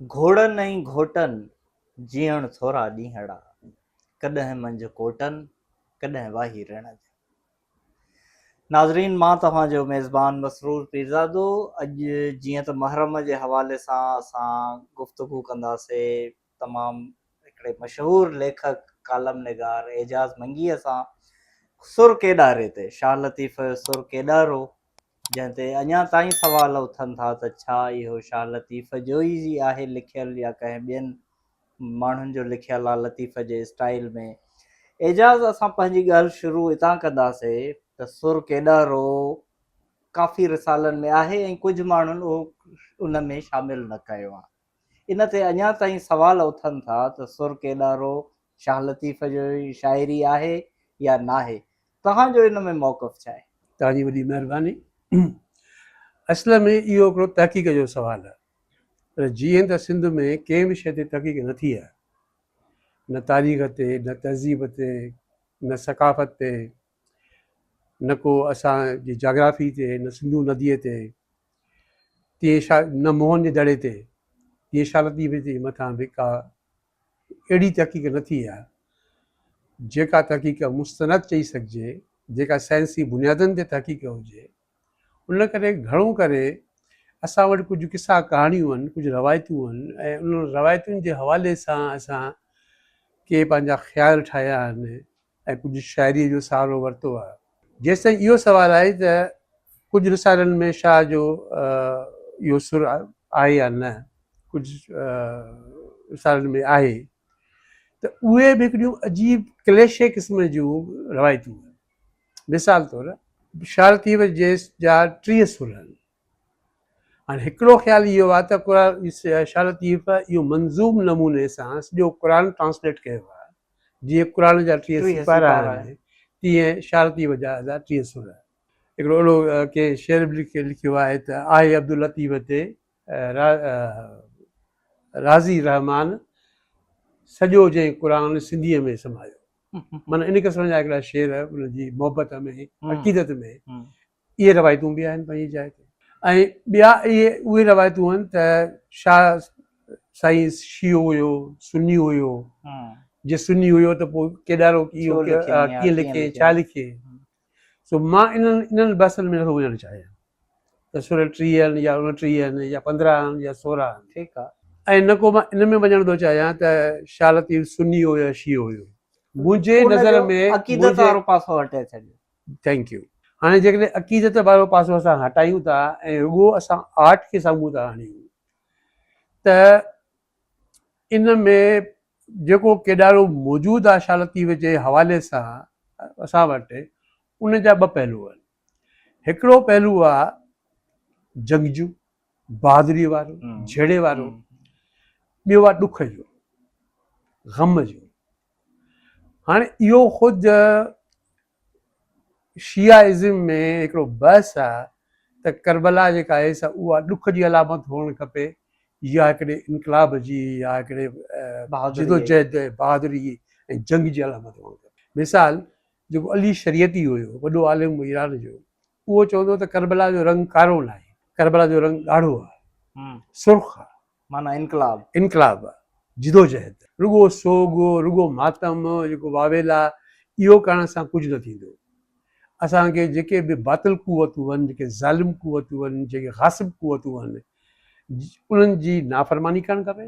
گهوڙن ۽ گهوٽن جيئڻ ٿورا ڏينهڙا، ڪڏهن منجهه ڪوٽن، ڪڏهن واهي رڻ جا. ناظرين مان توهان جو ميزبان مسرور پيرزادو اڄ جيئن ته محرم جي حوالي سان اسان گفتگو ڪنداسي تمام هڪڙي مشهور ليکڪ ڪالم نگار اعجاز منگيء سان سر ڪيڏاري تي شاهه لطيف جو سر ڪيڏارو جنهن تي اڃا تائين سوال اٿن ٿا ته ڇا اهو شاهه لطيف جو ئي آهي لکيل يا ڪنهن ٻين ماڻهن جو لکيل آ لطيف جي اسٽائيل ۾. اعجاز اسان پنهنجي ڳالهه شروع اتان ڪنداسي ته سر ڪيڏارو ڪافي رسالن ۾ آهي ۽ ڪجهه ماڻهن اهو ان ۾ شامل نه ڪيو آ. ان تي اڃا تائين سوال اٿن ٿا ته سر ڪيڏارو شاهه لطيف جو شاعري آهي يا ناهي؟ توهان جو ان ۾ موقف ڇا آهي؟ توهان جي وڏي مهرباني. اصل ۾ اهو هڪڙو تحقيق جو سوال آهي پر جيئن ته سنڌ ۾ ڪنهن به شيء تي تحقيق نه ٿي آهي، نه تاريخ تي، نه تهذيب تي، نه ثقافت تي، نه ڪو اسان جي جاگرافي تي، نه سنڌو نديء تي، تيئن شاھ نه موهن جي دڙي تي، تيئن شاھ لطيف جي مٿان به ڪا اهڙي تحقيق نه ٿي آهي، جيڪا تحقيق مستند چئي سگهجي، جيڪا سائنسي بنيادن تي تحقيق هجي. ان ڪري گهڻو ڪري اسان وٽ ڪجهه قصا ڪهاڻيون آهن، ڪجهه روايتون آهن ۽ انهن روايتن جي حوالي سان اسان ڪي پنهنجا خيال ٺاهيا آهن ۽ ڪجهه شاعريء جو سهارو ورتو آهي. جيستائين اهو سوال آهي ته ڪجهه رسالن ۾ شاهه جو اهو سر آهي يا نه، ڪجهه رسالن ۾ آهي ته اهي به هڪڙيون عجيب ڪليشي قسم جون روايتون آهن. مثال طور شاهه لطيف جي جا 30 سر آهن. هاڻي هڪڙو خيال اهو آهي ته قرآن شاهه لطيف اهو منظوم نموني سان سڄو قرآن ٽرانسليٽ ڪيو آهي. جيئن قرآن جا 30 سيپارا آهن تيئن شاهه لطيف جا ادا 30 سر. هڪڙو اهڙو ڪنهن شعر به لکيو آهي ته آهي عبداللطيف تي راضي رحمان سڄو جنهن قرآن سنڌيء ۾ سمايو. معنيٰ ان قسم جا هڪڙا شعر ان جي محبت ۾ عقيدت ۾ اهي روايتون به آهن پنهنجي جاء تي ۽ ٻيا اهي اهي روايتون آهن ته شاهه سائين شيعو هيو سني هيو جي سني هيو ته پوء ڪيڏارو اهو ڪيئن لکي ڇا لکي سو مان انهن انهن بحثن ۾ نٿو وڃڻ چاهيان ته سر 30 آهن يا 29 آهن يا 15 آهن يا 16 آهن ٺيڪ آهي ۽ نه ڪو مان ان ۾ وڃڻ ٿو چاهيان ته شاهه لطيف سني هو يا شيعو هيو منهنجي نظر ۾ عقيدت وارو پاسو هٽائي ڇڏيو thank you. هاڻي جيڪڏهن عقيدت وارو پاسو اسان هٽايون ٿا ۽ رڳو اسان آرٽ کي سامهون ٿا آڻيون ته ان ۾ جيڪو ڪيڏارو موجود آهي شاهه لطيف جي حوالي سان اسان وٽ ان جا ٻه پهلو آهن. هڪڙو پهلو آهي جنگجو، بهادري وارو، جهيڙي وارو، ٻيو آهي ڏک جو، غم جو. هاڻي اهو خود شيعه ازم ۾ هڪڙو بحث آ ته ڪربلا جيڪا آهي سا اها ڏک جي علامت هئڻ کپي يا هڪڙي انقلاب جي يا هڪڙي جدوجهد بهادري ۽ جنگ جي علامت هئڻ کپي. مثال جيڪو علي شريعتي هيو وڏو عالم ايران جو اهو چوندو ته ڪربلا جو رنگ ڪارو ناهي ڪربلا جو رنگ ڳاڙهو آ سرخ آ. معنيٰ انقلاب. انقلاب، جدوجهد. رڳو سوڳ، رڳو ماتم، جيڪو واويلا، اهو ڪرڻ سان ڪجهه نه ٿيندو. اسان کي جيڪي به باطل قوتون آهن، جيڪي ظالم قوتون آهن، جيڪي غاصب قوتون آهن، انهن جي نافرماني ڪرڻ کپي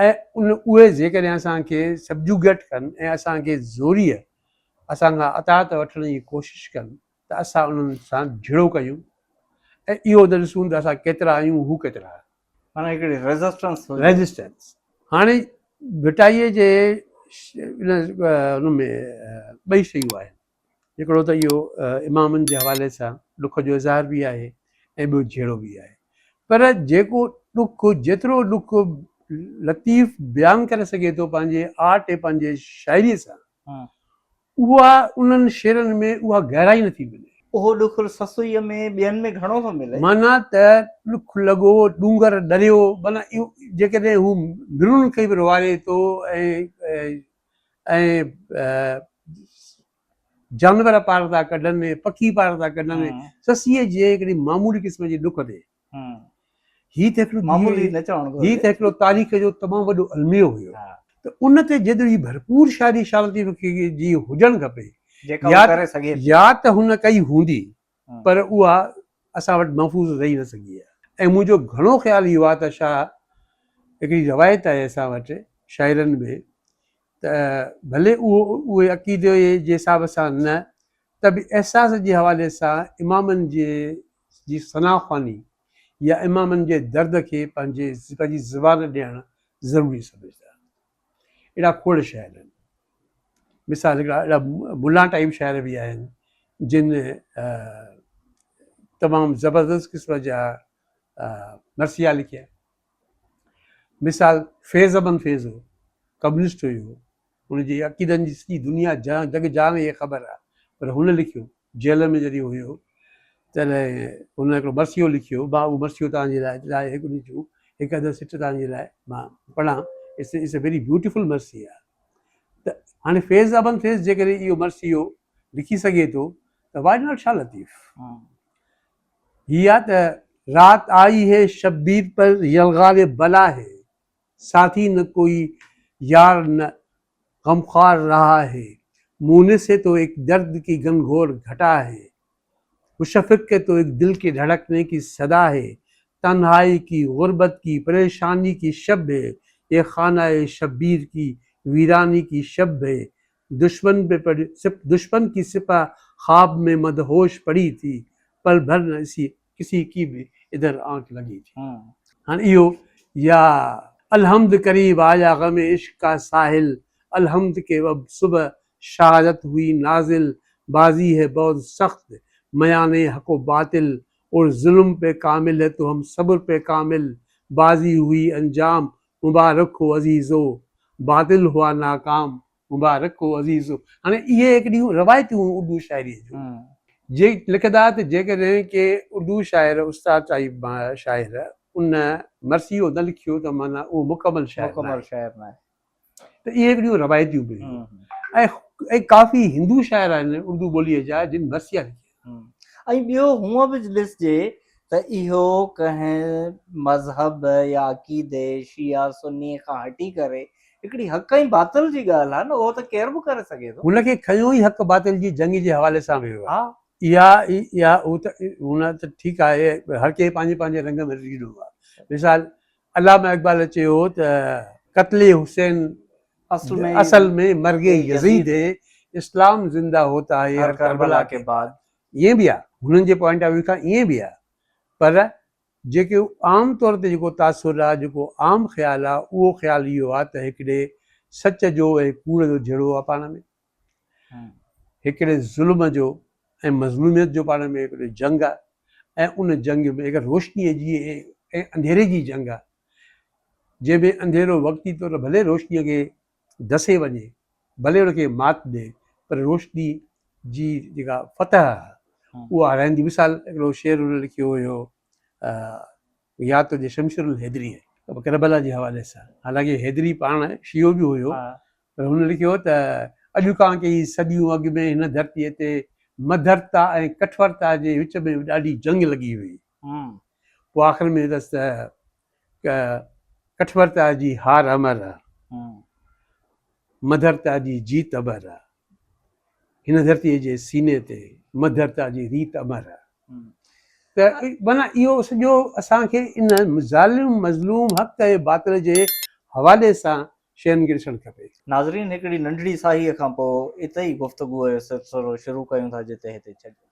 ۽ ان اهي جيڪڏهن اسان کي سبجوگيٽ ڪن ۽ اسان کي زوريء اسان کان اطاعت وٺڻ جي ڪوشش ڪن ته اسان انهن سان جهيڙو ڪيون ۽ اهو نه ڏسون ته اسان ڪيترا آهيون، هو ڪيترا آهن. معنيٰ هڪڙي ريزسٽنس هجي. ريزسٽنس. هاڻي ڀٽائيء جي ان ۾ ٻئي شيون آهن. هڪڙو ته اهو امامن جي حوالي سان ڏک جو اظهار به آهي ۽ ٻيو جهيڙو به آهي. پر جيڪو ڏک جيترو ڏک لطيف بيان ڪري سگهي ٿو پنهنجي آرٽ ۽ پنهنجي شاعريء سان اها انهن شعرن ۾ اها گهرائي نٿي ملي. اهو ڏک سسئيء ۾ ٻين ۾ گهڻو ٿو ملي. معنيٰ ته ڏک لڳو، ڏونگر ڏريو، معنيٰ اهو جيڪڏهن هو مرون کي به روئاري ٿو ۽ ۽ جانور پار ٿا ڪڍن، پکي پار ٿا ڪڍن، سسئيء جي هڪڙي معمولي قسم جي ڏک تي. هي ته هڪڙو معمولي نه چوڻ گهرجي. هي ته هڪڙو تاريخ جو تمام وڏو الميو هيو ته ان تي جيتري ڀرپور شاعري شاهه لطيف کي جي هجڻ کپي جيڪا هو ڪري سگهي ٿو. يا ته هن ڪئي هوندي پر اها اسان وٽ محفوظ رهي نه سگهي آهي ۽ منهنجو گهڻو خيال اهو آهي ته شاهه هڪڙي روايت آهي اسان وٽ شاعرن ۾ ته ڀلي اهو اهي عقيدي جي حساب سان نه ته به احساس جي حوالي سان امامن جي جي ثنا خواني يا امامن جي درد کي پنهنجي پنهنجي زبان ڏيڻ ضروري سمجهندا آهن. اهڙا کوڙ شاعر آهن. مثال هڪڙا اهڙا ملا ٽائيپ شاعر به آهن جن تمام زبردست قسم جا مرثيا لکيا. مثال فيض احمد فيض هو، ڪميونسٽ هيو، هن جي عقيدن جي سڄي دنيا جڳ جهان کي خبر آهي پر هن لکيو جيل ۾ جڏهن هيو تڏهن هن هڪڙو مرثيو لکيو مان اهو مرثيو توهان جي لاء لاء هڪ ان جون هڪ اڌ سٽ توهان جي لاء مان پڙهان it's it's a very beautiful marsiya ته هاڻي فيض احمد فيض جيڪڏهن اهو مرثيو لکي سگهي ٿو ته وائي not Shah Latif هي آ ته رات آئي هي شبير پر يلغار بلا هي ساٿي نه ڪوئي يار نه غمخوار رها هي مونس هي تو ايڪ درد ڪي گهنگهور گهٽا هي مشفق ڪي تو ايڪ دل ڪي ڌڙڪني ڪي صدا هي تنهائي ڪي غربت ڪي پريشاني ڪي شب هي يه خانه شبير ڪي ويراني ڪي شب هي دشمن پي پڙي دشمن ڪي سپه خواب ۾ مدهوش پڙي ٿي پل ڀر نه اسي ڪسي ڪي به ادھر آنک لڳي ٿي. هاڻ اهو يا الحمد قريب آيا غم عشق ڪا ساحل الحمد ڪي اب صبح شهادت هئي نازل بازي هي بهت سخت ميان حق و باطل اور ظلم پي ڪامل هي تو هم صبر پي ڪامل بازي هئي انجام مبارڪ هو عزيزو باطل هئا ناڪام مبارڪ هو عزيزو. هاڻي اهي هڪڙيون روايتيون هيون اردو شاعريء جون. جي لکندا ته جيڪڏهن ڪي اردو شاعر استاد ٽائيپ شاعر ان مرثيو نه لکيو ته معنيٰ اهو مڪمل شاعر مڪمل شاعر ناهي. ته اهي هڪڙيون روايتيون به هيون ۽ ۽ ڪافي هندو شاعر آهن اردو ٻوليء جا جن مرثيا لکيا. ۽ ٻيو هونء به ڏسجي ته اهو ڪنهن مذهب يا عقيدي، شيعه سني، کان هٽي ڪري هڪڙي حق ۽ باطل جي ڳالهه آهي نه، اهو ته ڪير به ڪري سگهي ٿو. هن کي کنيو ئي حق باطل جي جنگ جي حوالي سان ويو آهي. اها اها هو ته هن ته ٺيڪ آهي هر ڪنهن پنهنجي پنهنجي رنگ ۾ رنگيلو آهي. مثال علامه اقبال چيو ته قتل حسين اصل ۾ مرگ يزيد هي، اسلام زنده هوتا هي هر ڪربلا ڪي بعد. ائين به آهي، هنن جي پوائنٽ آف ويو کان ائين به آهي، پر جيڪي عام طور تي جيڪو تاثر آهي، جيڪو عام خيال آهي، اهو خيال اهو آهي ته هڪڙي سچ جو ۽ ڪوڙ جو جهيڙو آهي پاڻ ۾، هڪڙي ظلم جو ۽ مظلوميت جو پاڻ ۾ هڪڙي جنگ آهي ۽ ان جنگ ۾ هڪ روشنيء جي ۽ انڌيري جي جنگ آهي، جنهن ۾ انڌيرو وقتي طور ڀلي روشنيء کي دسي وڃي، ڀلي ان کي مات ڏئي، پر روشني جي جيڪا فتح آهي، اها رهندي. مثال هڪڙو شعر هن لکيو هيو يا تنهنجي شمشير الحيدري ڪربلا جي حوالي سان، حالانڪه حيدري پاڻ شيعو به هيو، پر هن لکيو ته اڄ کان ڪيئي صديون اڳ ۾ هن ڌرتيء تي مڌرتا ۽ ڪٺورتا جي وچ ۾ ڏاڍي جنگ لڳي هئي. پوء آخر ۾ اٿس ته ڪٺورتا جي هار امر آ، مڌرتا جي جيت امر آ. هن ڌرتيء جي سيني تي مڌرتا جي ريت امر آ. ته معنيٰ اهو سڄو اسان کي ان ظالم مظلوم حق ۽ باطل جي حوالي سان شين کي ڏسڻ کپي. ناظرين هڪڙي ننڍڙي ساهيء کان پوء اتي ئي گفتگوء جو سلسلو شروع ڪيون ٿا جتي هتي ڇڏيو.